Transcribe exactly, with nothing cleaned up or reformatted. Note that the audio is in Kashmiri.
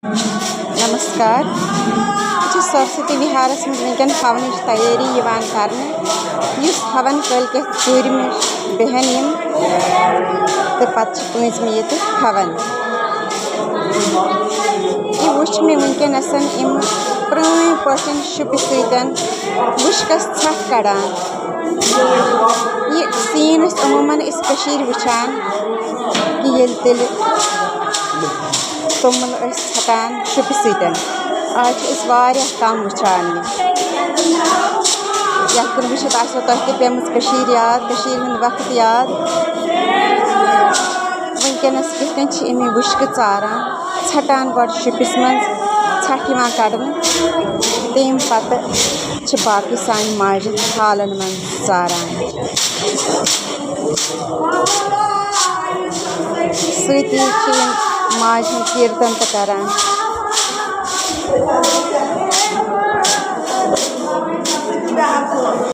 نمسکار۔ یہِ چھِ سرسوتی وِہارَس منٛز وٕنکیٚن ہونٕچ تیٲری یِوان کرنہٕ، یُس ہون کٲلۍ کٮ۪تھ ژوٗرمہِ بیٚہن یِم تہٕ پتہٕ چھِ پٲنٛژمہِ ییٚتہِ ہون۔ یہِ وٕچھ مےٚ وٕنکیٚنَس یِم پرٛٲنۍ پٲٹھۍ شُپہِ سۭتۍ، وٕچھ کَس ژھَٹھ کَڑان۔ یہِ scene ٲسۍ عموٗماً أسۍ کٔشیٖرِ وٕچھان کہِ ییٚلہِ تیٚلہِ توٚمُل ٲسۍ ژھَٹان شُپہِ سۭتۍ۔ آز چھِ أسۍ واریاہ کَم وٕچھان یہِ۔ یَتھ کُن وٕچھِتھ آسیو تۄہہِ تہِ پیٚمٕژ کٔشیٖر یاد، کٔشیٖرِ ہُنٛد وقت یاد۔ وٕنکیٚنَس کِتھ کٔنۍ چھِ أمۍ یہِ وٕشکہٕ ژاران، ژھَٹان گۄڈٕ شُپِس منٛز، ژھَٹھ یِوان کَڑنہٕ، تَمہِ پَتہٕ چھِ باقٕے سانہِ ماجہِ ہالَن منٛز ژاران۔ سۭتی چھِ یِم ماجہِ ہُنٛد کیٖرتن تہِ کران۔